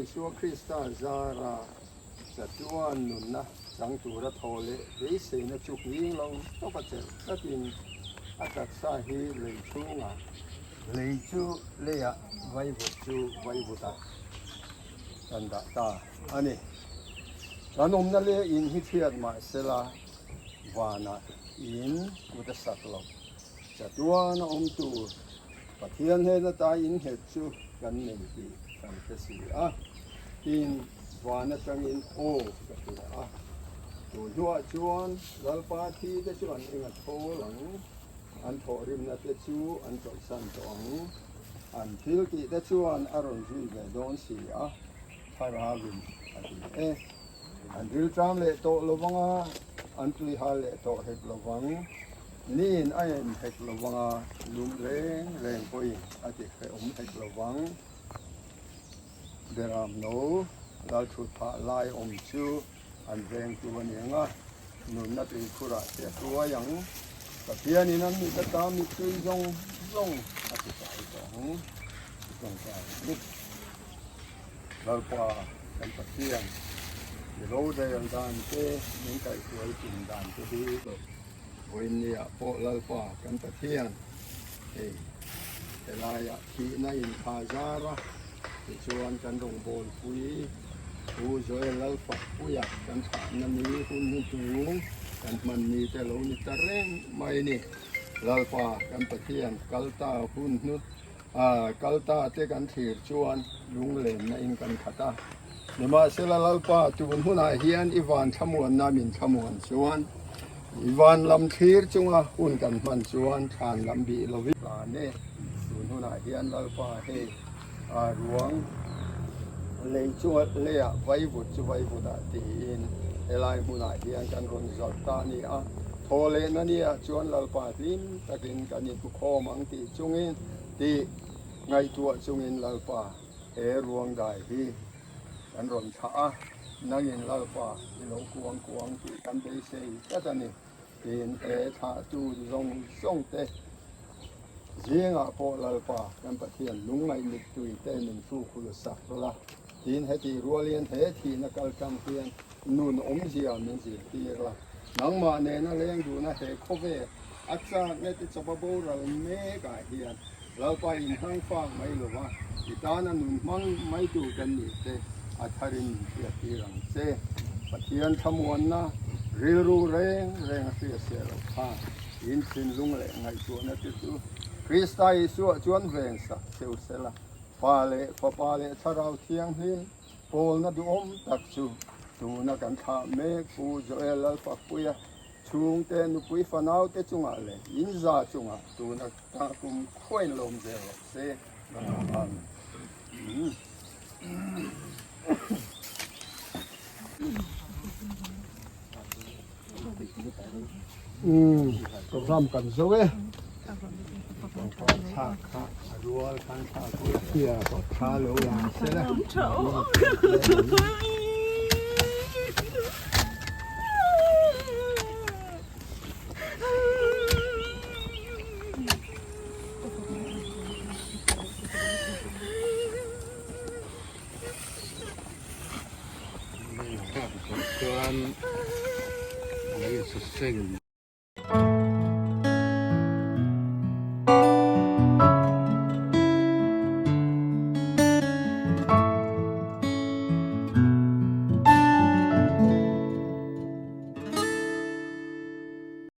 Isua Krista zara chatuan nunna chang tura thaw leh beiseina chu nghing lo tawp a chelh tlatin a taksa hi lei chhungah lei chu leiah vaivut chu vaivutah kan dah ta a ni. Kan awmna leh in hi chhiat mahsela vanah in kut a sak lo. Chatuan a awm tur Pathian hnen ata innghet chu kan nei tih kan hre si a, tin van atangin aw ka hria a. Tun hnuah chuan Lalpa thi te chu an eng a thawl ang, an thawhrimna te chu an chawlhsan tawh ang, an thil tih te chuan a rawn zui ve dawn si a, Thlarauin a ti e. An rilṭam leh tawh lovang a, an tuihal leh tawh hek lovang. Niin a en hek lovang a, lum reng reng pawhin a ti hrehawm hek lovang. Beram no lal thut phah lai awm chu an vengtu a ni ang a, nunna tuikhurah te a hruai ang. Pathianin an mit ata mittui zawng zawng a ti fai tawh ang. I tawngtai ang u. Lalpa kan Pathian, i rorel dan te, min kaihhruai tum dan te hi vawiinniah pawh Lalpa kan Pathian, hei helaiah thihna inthla zar a, tichuan kan rawngbawlpui Pu Joel Lalfakpuia kan thlahna ni hun hi tung kan hman ni te lo ni ta reng mai ni. Lalpa kan Pathian kalta hun hnu A kal ta te kan thlir chuan lunglenna in kan khat a. Nimahsela Lalpa tun hunah hian i van thlamuanna min thlamuan chuan, i van lam thlir chunga hun kan hman chuan thlan lam bih lovin tlan e. Tun hunah hian Lalpa hei a ruang lei chunga leiah vaivut chu vaivutah tiin helai hmunah hian kan rawn zalh ta a ni a. Thaw lehna nia chuan Lalpa hlim takin kan inhmukhawm ang tih chungin tih ngaihtuah chungin Lalpa he ruang dai hi kan rawn thlah a, nangin Lalpa i lo kuang kuang tih kan beisei tlat a ni tiin he thlahtu zawng zawng te zingah pawh Lalpa kan Pathian lungngaih mittui te min hruk hul sak la tiin heti rualin he thihna kaltlang hian nun awmzia min zirtir la, nangmah nena leng duhna he khawvel a chak nge te chawpa boral mek ah hian Lalpa inhlang fak mai lo va, i tana nun hmang mai tur kan nih te a tharin min hriattir ang che. Pathian thlamuanna rilru reng reng a hria sia lo kha in thinlung leh ngaihtuahna te chu Krista Isua chuan veng sak cheu sela, Pa leh Fapa leh Thlarau Thianghlim Pawlna duhawm tak chu tuna kan thlah mek Pu Joel Lalfakpuia chhungte nupui fanaute chungah leh inza chungah tuna ta kum khuain lawm zel rawh se. Amen. Program kan zo e. Thla kha a rual khan thla pui a thla lo lang se la. Chuan lei saseng.